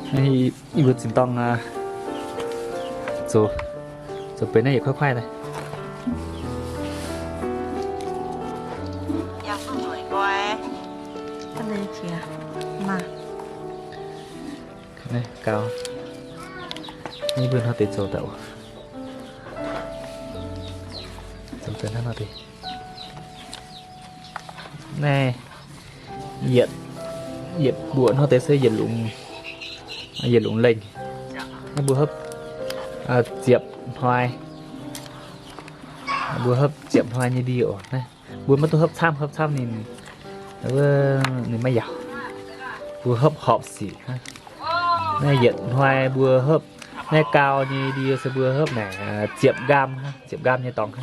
Yie mbuo zinh dorng zoux, zoux benx naaiv yietc kuaaiv kuaaiv naaiv. Naaiv gau, yie mbuo hnoi deix zoux daaih oc. Zoux daaih hnangv nor deix. Naaiv yietc, yietc mbuoqc hnoi deix se yietc lungz, yietc lungz lengh. Naaiv mbuo hopv ziepc hnoi, mbuo hopv ziepc hnoi nyei ndie oc. Naaiv mbuo maiv duqv hopv camv, hopv camv ninh, ninh maiv yaauc. Mbuo hopv horpc sic. Naaiv yietc hnoi mbuo hopv, naaiv gau nyei ndie se mbuo hopv naaic ziepc nqaam, ziepc nqaam nyei dorngx.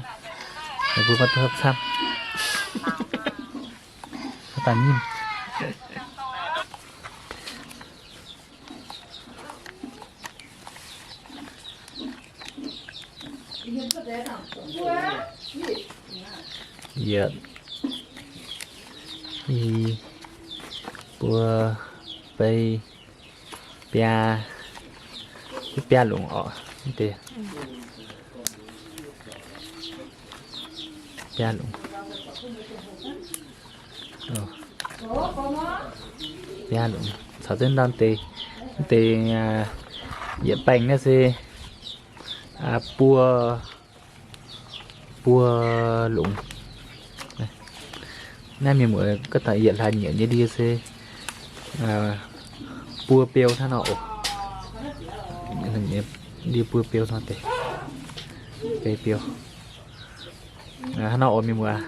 Mbuo maiv duqv hopv camv. Yietc, i, buo, bei, biaa, biaa lungz oc. Biaa lungz. Biaa lungz caux zengv ndau deix, deix yietc baengh naaiv se buo, buo lungz. Naaiv mienh muoz gorngv taux yietc hlaax nyieqc nyei ndie se buo beu hnangv nor oc. Ndie buo beu nor deix, bei beu. Hnangv nor oc mienh muoz.